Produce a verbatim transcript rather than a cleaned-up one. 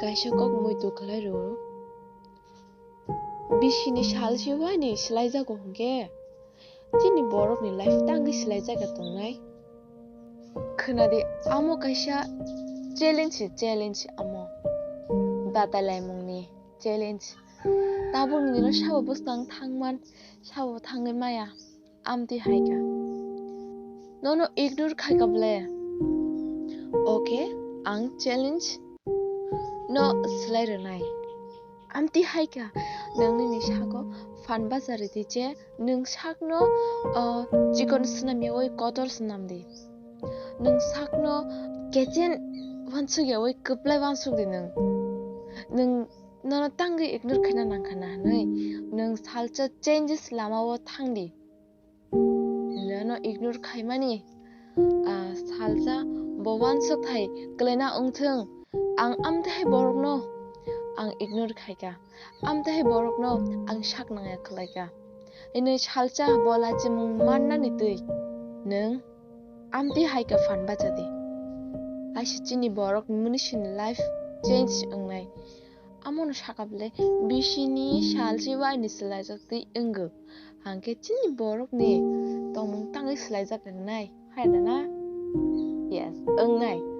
Kaisa kok muitu khlai rw. Bisini sal se waini swlaijago hwnkhe chini borokni life tangwi swlaijakya tongnai. Khwnadi, amo kaisa challenge se challenge amo. Datai laimungni challenge. Tabukni dino sabo bwskang thangman, sabo thangwi maya. Amtwi hai kha. Nono ignore khai kha ble. Okay, ang challenge no swlai rwnai. Amtwi hai kha, nwng nini sako phan bacha rwdi je nwng sakno, o, chikon swnam yawi kotor swnam di. Nwng sakno kechen wansuk yawi kwplai wansuk di nwng. Nwng nono tangwi ignore khaina nang kha na hwnwi nwng salsa changes lamao thang di. Nono ignore khaimani, ah, salsa bo wansuk thai kwlaina wngthung. Ang amtwi hai borokno ang ignore khai kha. Amtwi hai borokno ang sak nangya khlai kha. Hwnwi salsa bo lachimung mannani twi nwng amtwi hai kha phan bacha di. Kaisa chini borok mwnwi sini life change wngnai. Amono saka ble bisini salsi waini swlaijak twi wngw. Hangkhe chini borokni tongmung tangwi swlaijak wngnai. Hai da na? Yes, wngnai.